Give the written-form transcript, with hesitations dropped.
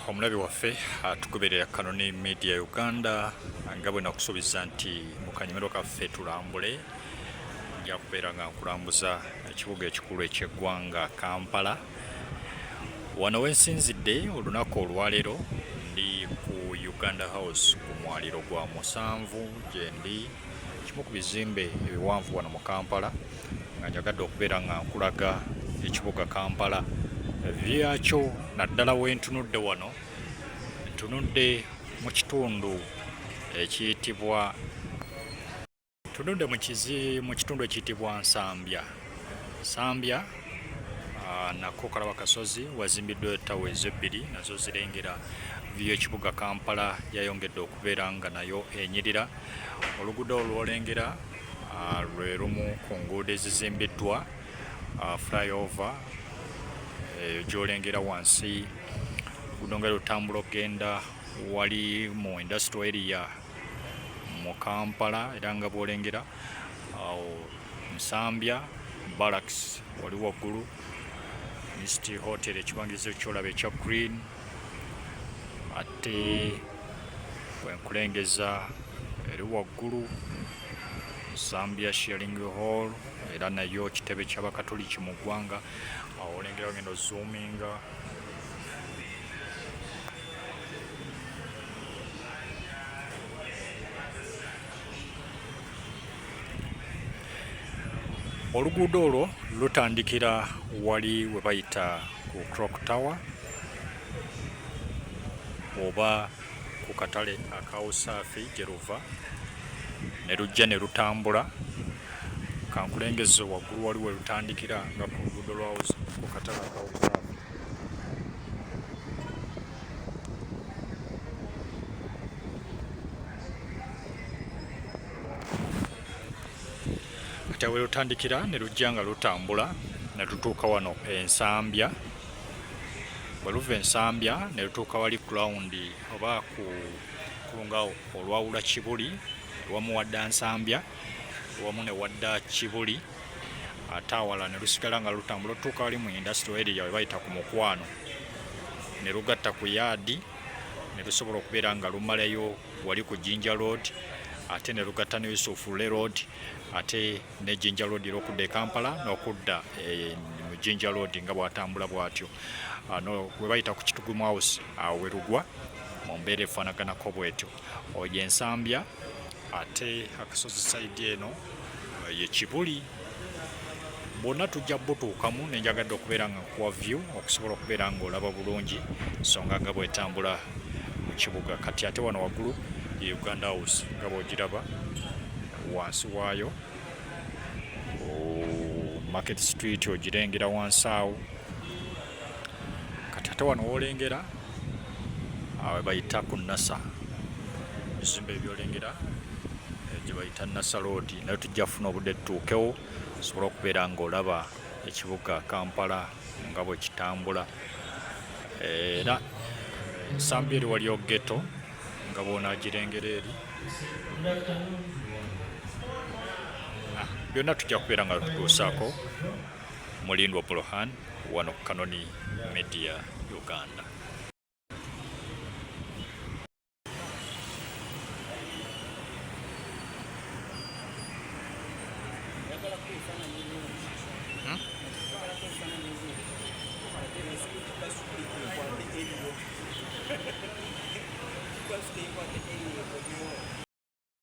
Omulabi waffe atugoberera Kanoni Media Uganda, nga bwe nakusuubiza nti mu kanyumiro kaffe tulambule, nja kubeera nga nkulambuza ekibuga ekikulu eky'eggwanga Kampala. Wano wensinzidde olunaku olwaleero ndi ku Uganda House ku mwaliro gwa musanvu gyendi, kimu ku bizimbe ebiwanvu wano mu Kampala, nga njagadde okubeera nga nkulaga ekibuga Kampala byakyo, naddala wentunudde wano ntunudde mu kitundu ekiyitibwa ntunudde mu kitundu ekiyitibwa Nsambya. Nsambya nako kalaba kasozi, wazimbiddwa etawa ezebbiri nazo zirengera viyo ekibuga Kampala yayongedde okubeera nga nayo enyirira. Oluguudo olwo lwolengera lwe lumu ku nguudo ezizimbiddwa flyover eyo gyolengera wansi, oluguudo nga lutambula okugenda wali mu industrial area mu Kampala, era nga bwolengera awo Nsambya Barracks wali waggulu, Misty Hotel ekibangirizi kyolaba ekya green, ate wenkulengeza eri waggulu Nsambya Sharing Hall, era nayo kitebe ky'Abakatoliki mu ggwanga. Awo olengera ogenda ozoominga oluguudo olwo lutandikira wali we bayita ku Clock Tower oba ku katale aka Usaafi gye luva ne lujja ne lutambula. Kankulengeze waggulu wali we lutandikira nga ku luguudo lwa ku katale aka Usaafi. Kati awo we lutandikira ne lujja nga lutambula ne lutuuka wano e Nsambya. Bwe luva e Nsambya ne lutuuka wali ku lawundi oba ku kulungawo olwawula Kibuli, ewamu wadda Nsambya wamu ne wadda Kibuli, ate awalala ne lusigala nga lutambula otuuka wali mu industrial area we bayita ku Mukwano, ne lugatta ku yaadi ne lusobola okubeera nga lumalayo wali ku Jinja Road, ate ne lugatta ne Yusuf Lule Road, ate ne Jinja Road era okudda e Kampala n'okudda mu Jinja Road nga bw'atambula bw'atyo. No we bayita ku Kitugumu House awo we lugwa mu mbeera efaanaganako bw'etyo. Oyo Ensambya, ate akasozi sayidi eno ye Kibuli. Bwonna tujja butuukamu, ne njagadde okubeera nga nkuwa view okusobola okubeera ng'olaba bulungi ensonga nga bw'etambula mu kibuga. Kati ate wano waggulu ye Uganda House nga bw'ogiraba wansi waayo, Market Street ogirengera wansi awo. Kati ate wano w'olengera awo bayita ku Nasa, ebizimbe ebyolengera gye bayita Nasa Road, naye tujja kufuna obudde tutuukewo osobole okubeera ng'olaba ekibuga Kampala nga bwe kitambula. Era Nsambya eri waliyo ghetto nga bw'onaagirengera eri. Byonna tujja kubeera nga tutuusaako. Mulindwa Burhan wano ku Kanoni Media Uganda.